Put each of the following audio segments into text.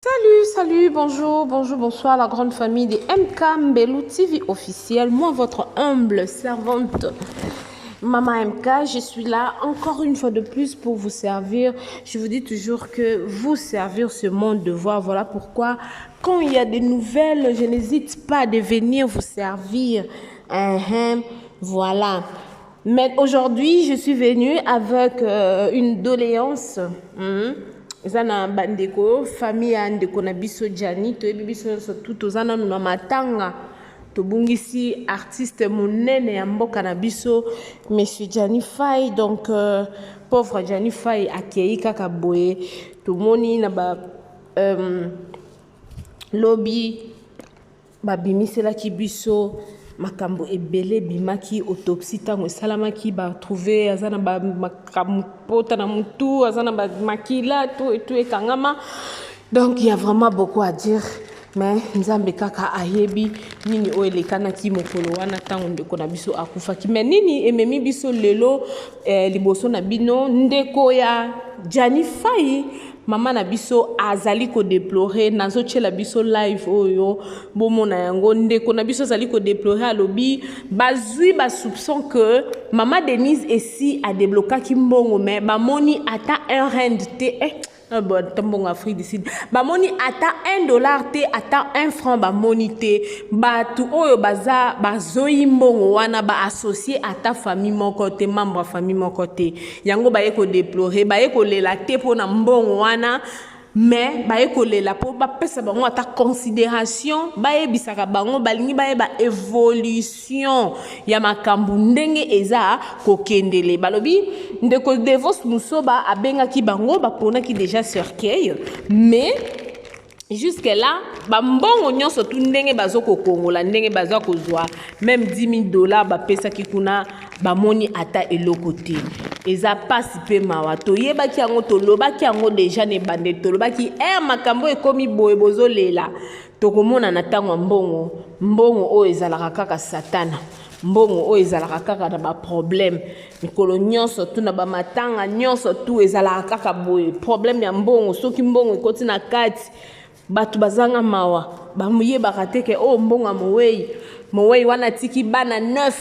Salut, salut, bonjour, bonjour, bonsoir la grande famille de MK Mbelou TV officiel. Moi, votre humble servante, Maman MK, je suis là encore une fois de plus pour vous servir. Je vous dis toujours que vous servir ce monde de devoir. Voilà pourquoi, quand il y a des nouvelles, je n'hésite pas de venir vous servir. Voilà. Mais aujourd'hui, je suis venue avec une doléance. Eza na bandeko, famille ya ndeko na biso Gianni. Toyebi biso nyonso tu toza nanu na matanga, tobungisi artiste monene ya mboka na biso, monsieur Gianni Fay. Donc pauvre Gianni Fay akei kaka boye. Tomoni na ba lobi babimiselaki biso makambo ebele ebimaki, autopsie ntango esalamaki, batrouve aza na bapota na mutu, aza na bamakila tout et tout ekangama. Donc il y a vraiment beaucoup à dire, mais Nzambe kaka ayebi nini oyo elekanaki mokolo wana ntango ndeko na biso akufaki. Mais nini ememi biso lelo liboso na bino? Ndeko ya Gianni Fay, mama na biso azali kodéplorer. Nazotiela biso live oyo, bomona yango. Ndeko na biso azali kodéplorer, alobi bazwi basoupçon que mama Denise esi adeblokaki mbongo, mais bamoni ata un rand te, bon, ata mbongo Afrique du Sud, bamoni ata 1 dollar te, ata 1 franc bamoni te. Bato oyo baza bazoyi mbongo wana, baassocie ata famille moko te, membre ya famille moko te. Yango baye kodéplorer, baye kolela te mpona mbongo wana, mais baye kolela mpo bapesa bango ata considération, bayebisaka bango balingi bayeba évolution ya makambo ndenge eza kokendele. Balobi ndeko Devos Musoba abengaki bango, baponaki déjà cercueil, mais jusque là bambongo nyonso tu ndenge baza kokongola, ndenge baza kozwa, même 10 000 $ bapesaki kuna, bamoni ata eloko te. Eza pasi mpe mawa. Toyebaki yango, tolobaki yango déjà na ebandeli, tolobaki ere makambo ekomi boye, bozolela, tokomona na ntango ya mbongo. Mbongo oyo ezalaka kaka satana, mbongo oyo ezalaka kaka na baproblème mikolo nyonso tu, na bamatanga nyonso tu ezalaka kaka boye, problème ya mbongo. Soki mbongo ekoti na kati, bato bazanga mawa, bayebaka te ke oyo mbongo ya mowei. Mowei wana atiki bana 9,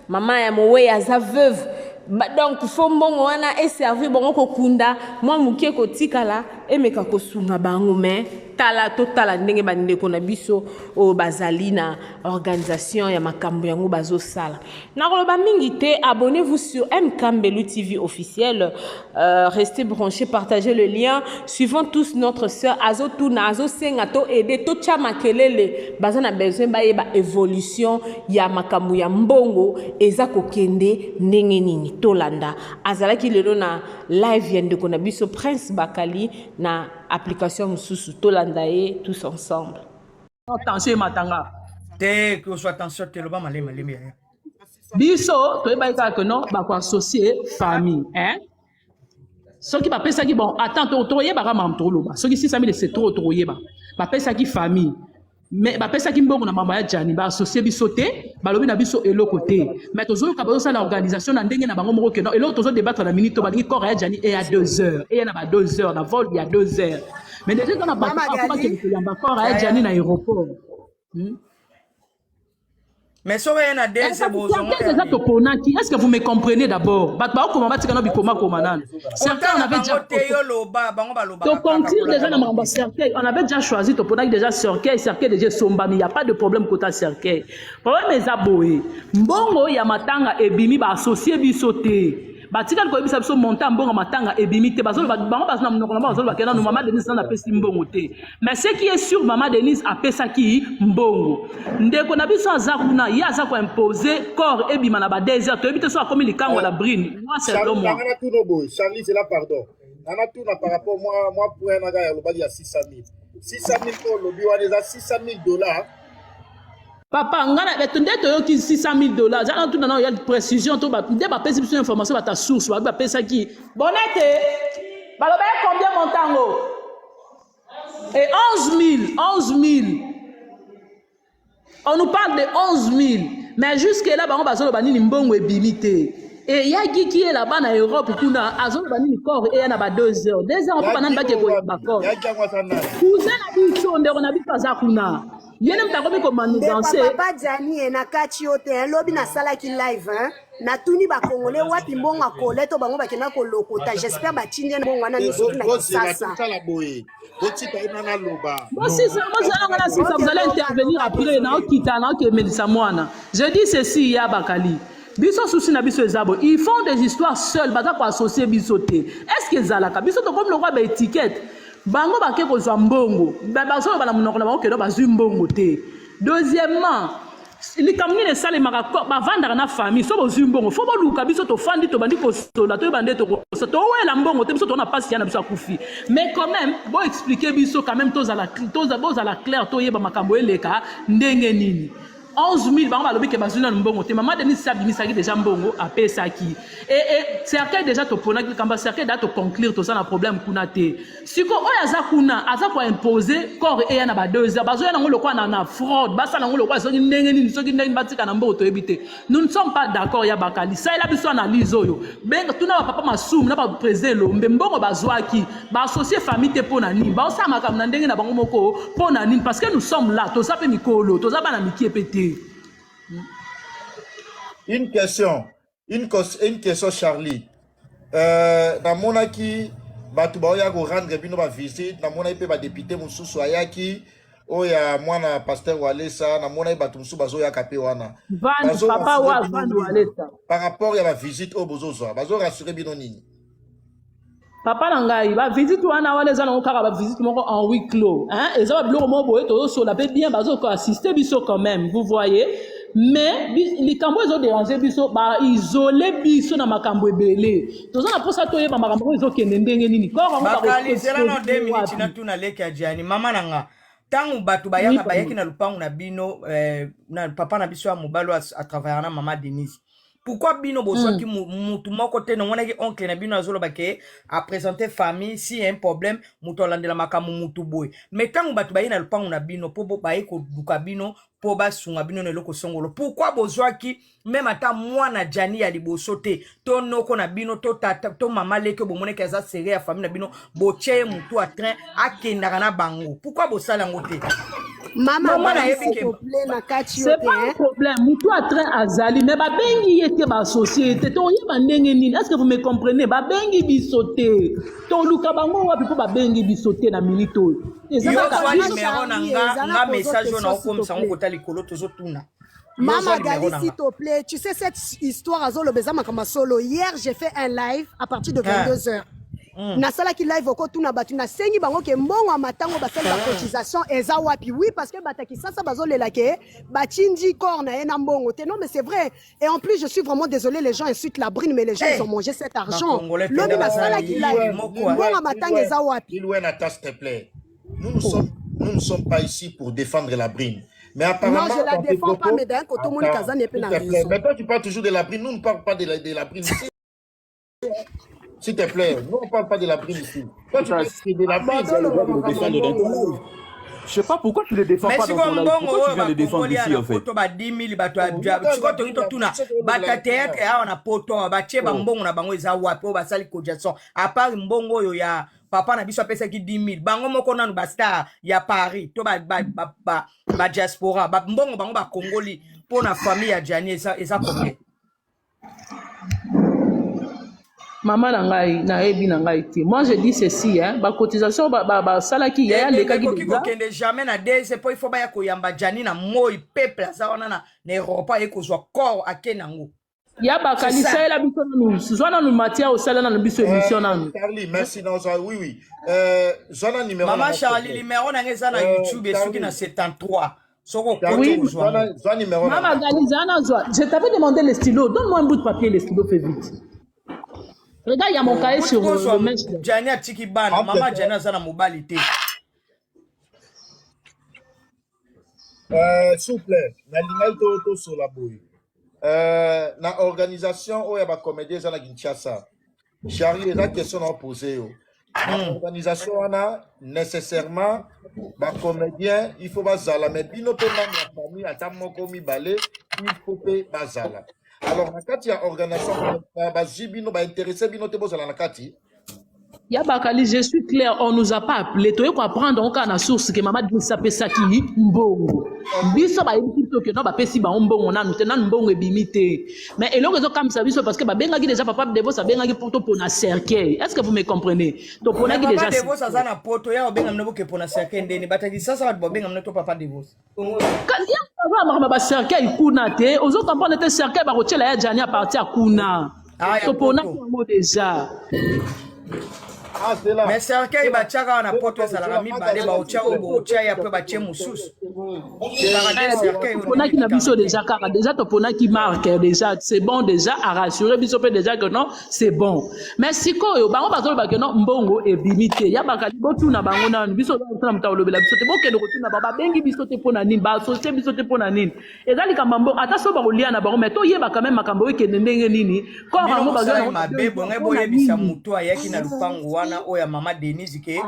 mama ya mowei aza veuve. Donc faut mbongo wana eservir bango kokunda mwa moke, kotikala emeka kosunga bango. Mais tala, totala ndenge bandeko na biso oyo bazali na organisation ya makambo yango bazosala. Nakoloba mingi te. Abonnez-vous sur MK Mbelu TV officiel, restez branchés, partagez le lien. Suivons tous notre sœur azotuna, azosenga to aider, totya makelele. Baza na besoin bayeba évolution ya makambo ya mbongo eza kokende ndenge nini. Tolanda, azalaki lelo na live ya ndeko na biso Prince Bakali na application mosusu. Tolanda ye tous ensemble. Attention, ematanga. Te, kozwa attention te, loba malemi malemi yaya. Biso toyebaki kaka ke non, bakoassocie famille, hein? Soki bapesaki, bon, attends, tokoyebaka makambo tokoloba. Soki 600 000, c'est trop. Tokoyeba bapesaki famille, mais bapesaki mbongo na mama ya Jani, baassocie biso te, balobi na biso eloko te. Mais tozoyoka bazosala organisation na ndenge na bango moko ke non, eloko tozodébattre na minute to balingi corps ya Jani eya 2 heures, eya na ba 2 heures na vol ya 2 heures. Mais déjà eza na bato Mama afo Gali. bakende koyamba corps ya Jani na aéroport. Mais soki oye na dese bozongo. Eza toponaki. Est ce que vous me comprenez d'abord? Bato baokoma, batika no bikomakoma nano. Cercueil, on avait déjà te, yo loba, bango balobaka. Toconclure déjà na makambo ya cercueil. On avait déjà choisi, toponaki déjà cercueil. Cercueil déjà esombami, y a pas de problème kota cercueil. Problème eza boye: mbongo ya matanga ebimi, baassocie biso te, batikali koyebisa biso montant mbongo matanga ebimi te. Bazoloba bango, baza na monoko na bango, bazoloba kenda no mama Denise nano apesi mbongo te. Mais ce qui est sûr, mama Denise apesaki mbongo. Ndeko na biso aza kuna, ye aza koimpose corps ebima na ba 2 heures. Toyebi te so akomi likango la brine. Moi, selon moi Nanga natuna boye, Charlie, c'est là, pardon, nanga tuna par rapport moi point nanga ya lobaki ya 600 000, 600 000 oyo olobi wana eza 600 000 $? Papa, nga na bato nde toyoki 600 000 $. Eza na tuna na ya précision to nde bapesi biso information, bata source babi bapesaki bonete, balobaki combien montango et 11 000, 11 000, on nous parle de 11 000. Mais jusque là bango bazoloba nini? Mbongo ebimi te. E ya Giki ye là-bas na Europe kuna azoloba nini? Corps eya na ba 2 heures, 2 heures mpo banani bake koyamba corps? Cousin na biso, ndeko na biso aza kuna, ye nde moto akomi komanigancer. Papa Jani ye na kati yo te. Lobi nasalaki live, hein? Natuni bakongole wapi mbongo ya Colette oyo bango bakenda kolokota. J'espère batindi ye na mbongo wana nyonso na Kisasa. Botika ye nana aloba. Bozalanga na sisa, vous allez intervenir après. Naokita, naokemelisa mwana. Je dis ceci, ya Bakali, biso susi na biso eza boye: ils font des histoires seuls, baza koassocier biso te. Est ce que ezalaka biso tokomi lokola baétiquette? Bango bake kozwa mbongo, bazoloba na monoko na bango keno bazwi mbongo te. Deuxièmement, likambo nini esalemaka? Bavandaka na famille. So bozwi mbongo, fo boluka biso, tofandi, tobandi kosola, toyeba nde tokosa. Towela mbongo te, biso toza na mpasi ya na biso akufi, mais quand même boexpliquer biso quand même, tozala, bozala clair, toyeba makambo eleka ndenge nini. 11 000, bango balobi ke bazwi nanu mbongo te. Mama Denis abimisaki déjà mbongo, apesaki e cercueil déjà. Toponaki likambo ya cercueil da, toconclure, toza na problème kuna te. Siko oyo aza kuna aza koimpose corps eya na ba 2 heures. Bazoya nango lokola na fraude, basala yango lokola soki ndenge nini, soki ndenge batika na mbongo, toyebi te. Nous ne sommes pas d'accord. Ya Bakali, salela biso analyse oyo. Benga, tuna bapapa Masumu na baprésident Elombe, mbongo bazwaki, baassocier famille te. Mpo na nini baosala makambo na ndenge na bango moko? Mpo na nini? Parce que nous sommes là, toza mpe mikolo, toza bana mikie mpe te. Une question, une question, Charlie. Namonaki bato baoya korendre bino bavisite, namonaki mpe badéputé mosusu ayaki, oyo ya mwana pasteur Walesa. Namonaki bato mosusu bazoyaka mpe wana. Van papa wa Van Walesa. Par rapport ya bavisite oyo bozozwa, bazorassure bino nini? Papa na ngai, bavisite wana wana eza nango kaka bavisite moko en huis clos, hein? Eza babiloko moko boye, tozosola mpe bien, bazokoassiste biso quand même, vous voyez. Mais likambo ezodéranger biso, baisole biso na makambo ebele. Toza na mposa toyeba makambo oyo ezokende ndenge nini. Corps yango Bakali, zela na 2 minutes, natuna leki ya Jani, mama na nga. Ntango bato bayaka, bayaki na lupangu na bino, na papa na biso ya mobali oyo atravaillaka na mama Denise, pourquoi bino bozwaki mutu moko te? Namonaki oncle na bino azoloba ke aprésente famille, si un problème, moto alandela makambo mutu boye. Mais ntango bato baye na lupangu na bino mpo baye koluka bino mpo basunga bino na eloko songolo, pourquoi bozwaki même ata mwana Jani ya liboso te, to noko na bino, to tata, to mama leki oyo bomonaki aza sere ya famille na bino, botie ye motu ya train akendaka na bango? Pourquoi bosala yango te? Mama, Mama, nayebi ke na kati yo C'est pas un problème. Motu ya train azali, mais babengi ye te, baassocier ye te. Toyeba ndenge nini? Est ce que vous me comprenez? Babengi biso te, toluka bango wapi mpo babengi biso te? Na minute oyo eza Yo kaka zwa biso. nimero na nga. Nga message oyo naokomisa yango kota likolo, tozotuna. Mama Gali, s'il te plaît, tu sais cette histoire azoloba eza makambo solo. Hier, j'ai fait un live à partir de 22 heures. Nasalaki live, okotuna bato, nasengi bango ke mbongo ya matango basali bacotisation eza wapi? Oui, parce que bato ya Kisasa bazolela ke batindi corps na ye na mbongo te. Non, mais c'est vrai, et en plus je suis vraiment désolé, les gens insultent la brine, mais les gens, ils ont mangé cet argent. Lobi nasalaki live, mbongo ya matanga eza wapi? Ilouane, attends, s'il te plaît. Nous ne sommes pas ici pour défendre la brine. Mais apparemment, Non, je la dans tes défends pas, propos- mais d'un côté, Monique Attends, Kazan n'est pas s'il na te plaît. raison. Mais toi, tu parles toujours de la brine. Nous ne parlons pas de la brine ici. S'il te plaît, nous, on ne parle pas de la brine ici. Toi, tu parles de la brine. Tu as le droit de le défendre dans ton live. Je sais pas pourquoi tu le défends Mais pas dans sikoyo ton live. mbongo Pourquoi tu oyo viens le défendre bakongoli ici na en fait? poto ba 10 000, bato ya sikoyo tolingi totuna bato ya théâtre awa na poto awa, batie bambongo na bango eza wapi? Oyo basali cotisation, à part mbongo oyo ya papa na biso apesaki 10 000, bango moko nanu bastar ya Paris to badiaspora, mbongo bango bakongoli mpo na famille ya Jani eza combien? Mama na ngai, nayebi na ngai te. Moi, je dis ceci, hein, bacotisation basalaki, yaya alekaki Ekoki déjà. kokende jamais na dese mpo il faut baya koyamba Jani na moi. Peuple aza wana na Europe aye kozwa corps, ake nango. Ya Bakali, salela biso nanu, zwa nanu matière, osala nanu biso émission nanu. Charlie, merci. Non, oui. Zwa numéro. Mama na Charlie, nga. Numéro na nga eza na Euh, YouTube, esuki na Charlie. 73. Soki okoti, Charlie, Oui. ozwa yango. zwa numéro na Mama nga. Gali, zana zwa. Je t'avais demandé le stylo. Donne-moi un bout de papier, le stylo, fais vite. Regarde, il y a mon cahier sur Kozwa le mèche là. Jani atiki bana. Ah, Mama peut-être. Jani aza na mobali te. S'il vous plaît, nalingaki tosola boye. Na organisation oyo ya bacomédien eza na Kinshasa, Charlie, eza question na opose yo. Na organisation wana, nécessairement bacomédien il faut bazala, mais bino mpe membre ya famille, ata moko mibale, il faut mpe bazala. Alors na kati ya organisation bazwi bino, baintéresse bino te, bozala na kati? Ya Bakali, je suis clair, on nous a pas appelé. Toye ko apprendre kaka na source ke mama Denise apesaki mbongo. Biso bayebisi biso ke no, bapesi bango mbongo nanu te, nanu mbongo ebimi te. Mais eloko ezokamwisa biso, parce que babengaki déjà papa Devos, abengaki mpo topona cercueil. Est ce que vous me comprenez? Mais Toponaki papa déjà Devos aza cercueil. Na poto, ya obenga mino boke pona cercueil ndeni bataki sasa bato babenga mino to papa Devos. Kasi ya aza makambo ya bacercueil kuna te, ozo comprendre te. Cercueil bakotiela ya Jani à partir ya kuna. Ah, ya Toponaki poto. yango déjà. Ah, c'est là. Mais cercueil batiaka wana poto ezalaka mibale, baotya oyo bootya ye, apres batie mosusu, ezalaka te cercueil oyo. Toponaki na biso déjà kaka, déjà toponaki marque déjà, c'est bon, déjà arassuré biso mpe déjà que non, c'est bon. Mais sikoyo bango bazoloba ke non, mbongo ebimi te. Ya Bakali, botuna bango nanu. Biso tona moto alobela biso te, bokende kotuna bango. Babengi biso te mpo na nini? Baassocié biso te mpo na nini? Eza likambo ya mbongo, ata so bakolia na bango, mais toyeba quand même makambo oyo ekende ndenge nini, corps Bino yango bazwa bosalaki nango mabe bongai. mpo na Boyebisa nini? Motu ayaki na lupango wana oyo ya mama Denise ke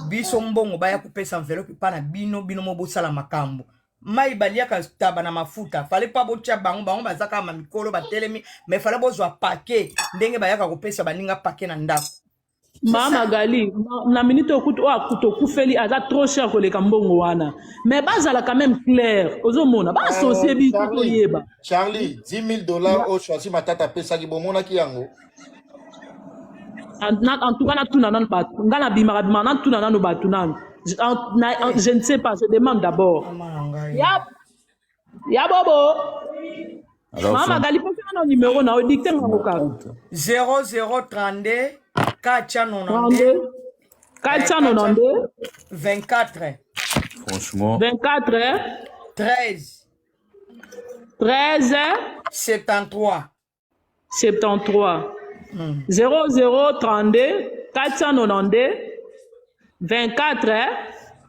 biso mbongo baya kopesa enveloppe mpa na bino, bino mo bosala makambo. Mai baliaka taba na mafuta, fale mpa botya bango. Bango baza kaka mikolo batelemi, mais fale bozwa paquet ndenge bayaka kopesa baninga paquet na ndako. Mama Magali, na minute okutu oyo tokufeli aza trop cher koleka mbongo wana, mais bazala quand même clair. Ozomona baassocie biso, Charlie, toyeba. Charlie, 10 000 $ oyo Choisi Matata apesaki, bomonaki yango? En tout cas, natuna nanu bato. Nga nabimaka bimaka, natuna nanu bato nanu. Je ne sais pas, je demande d'abord. Mama na ngai. Ya bobo. Alors, Mama Magali, pesa na numéro na yo, dicte ngango kaka. 0032 492. 32 492. 24. Franchement, 24. 13. 13. 73. 73. 0032 492 24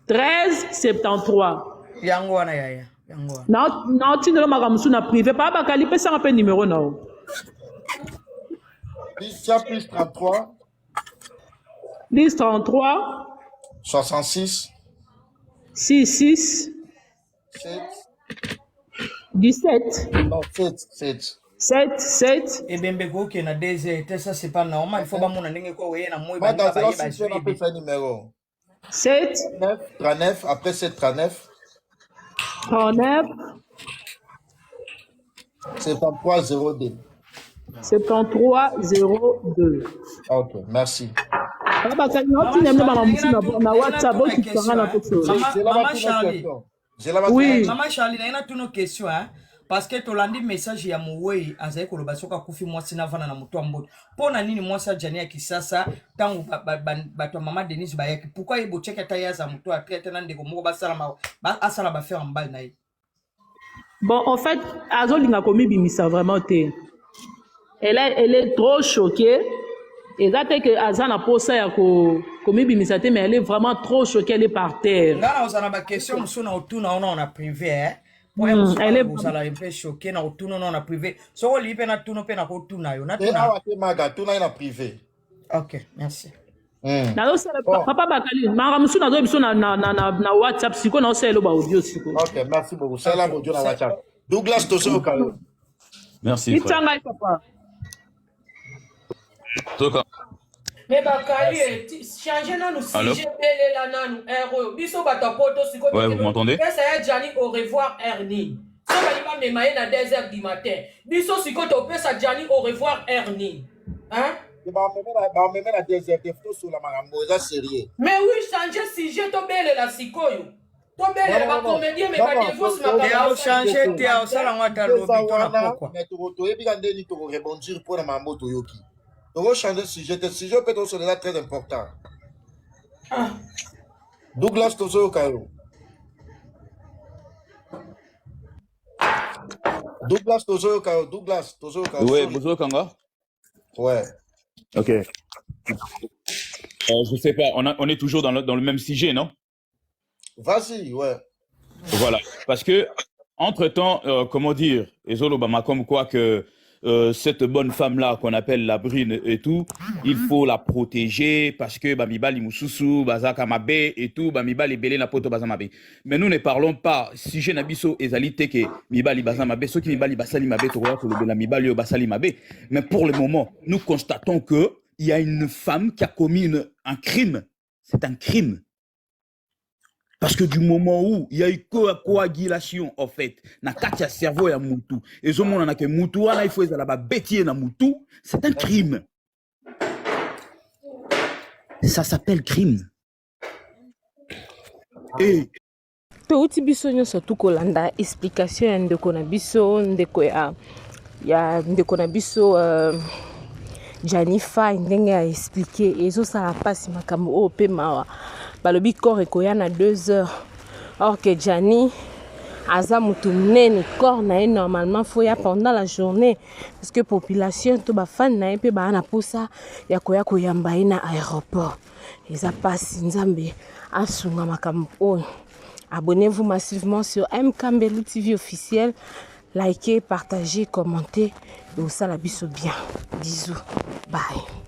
13 73. Yango wana yaya, yango wana. Naotindela makambo mosusu na privé. Papa Bakali, pesanga mpe numéro na yo. Plus, tia plus 33. 10 33. 66. 6 6. 7. 17. Non, 7 7. 7 7. Ebembe kokende na 2 heures te, ça c'est pas normal. Il faut bamona ndenge ko oye na moi. Maga, Baninga baye zela bazwi 6, napesa numéro. 7. 9 39, après 7 39. 39. 73 02. 73 02. Ok, merci. Papa Bakali, naotinda mpe makambo mosusu na WhatsApp, bokitanga na tosolo. Zela Mama batuna Charlie. question. Zela batuna. Oui. Mama Charlie, naye natuna question, hein? Parce que tolandi message ya mowei, azali koloba soki akufi, mwasi navanda na moto ya mboto. Mpo na nini mwasi ajani ya Kisasa, ntango bato ya mama Denise bayaki, pourquoi ye botiaki ata ye aza moto ya traite na ndeko moko basala asala bafere ya mobali na ye? Bon, en fait, azolinga komibimisa vraiment te. Elle est trop choquée. Eza te ke aza na posa ya komibimisa te, mais elle est vraiment trop choquée, elle est par terre. Nga na kozala na baquestion mosusu na otuna ona na privé, eh? Po ye mosusu Elle est kozala mpe choqué, na otuna ona na privé. Soki olingi mpe natuna mpe, nakotuna yo. Te. Natuna. Awa te, Maga, tuna ye na privé. Ok, merci. Nazosala. Bon. Papa Bakali, makambo mosusu nazoyebi biso na WhatsApp. Sikoyo naosala elo baaudio sikoyo. Ok, merci beaucoup. Sala Ok. audio na WhatsApp. Douglas, tozoyoka yo. Merci, Itya frère. ngai, papa. Toka. Me Bakali, change nanu Allô? sujet, belela nanu heure oyo. Biso bato ya poto sikoyo. Ouais, vous m'entendez? Pesa ya Jani au revoir heure nini? So bali bamema ye na 2 heures du matin, biso sikoyo topesa Jani au revoir heure nini, hein? Bameme na désert te, tosola makambo eza sérieux. Mais oui, change sujet, tobelela sikoyo, tobelela. Non, non, non. Bacomédien, me Non, non, badevos. Te, aochange te, aosala yango ata lobi eza to na wana pokwa. Mais toyebi ka ndeni tokorebondir mpona makambo toyoki. Tokochange sujet te, sujet mpe tosola eza très important. Douglas, tozoyoka yo. Douglas, tozoyoka yo. Douglas, tozoyoka yo. Ouais, Sorry. bonjour Kanga. Ouais. Ok. Je sais pas, on est toujours dans le même sujet, non? Vas-y, ouais. Voilà. Parce que, entre-temps, comment dire, ezolobama comme quoi que cette bonne femme là qu'on appelle la brune et tout, il faut la protéger parce que bamibali mususu bazaka mabe et tout, bamibali ebele na poto baza mabe. Mais nous ne parlons pas sujet na biso ezali te ke mibali baza mabe, soki mibali basali mabe tokoya kolobela mibali oyo basali mabe. Mais pour le moment, nous constatons que il y a une femme qui a commis un crime. C'est un crime. Parce que du moment où il y a eu coagulation, en fait, na kati ya cerveau ya mutu, ezomonana ke mutu wana il faut ezala babeti ye na mutu, c'est un crime. Ça s'appelle crime. Et Touti biso nyonso tu kolanda explication ya ndeko na biso, ndeko ya ndeko na biso Gianni Fay, ndenge ya expliquer. Ezosala mpasi makambo oyo mpe mawa. Balobi corps ekoya na 2 heures, or que Gianni aza motu monene, corps na ye normalement faut ya pendant la journée, parce que population to bafani na ye mpe baa na mposa ya koya koyamba ye na aéroport. Eza mpasi, Nzambe asunga makambo oyo. Abonnez-vous massivement sur MK Mbelu TV officiel. Likez, partagez, commentez. Et ça la biso bien. Bisous. Bye.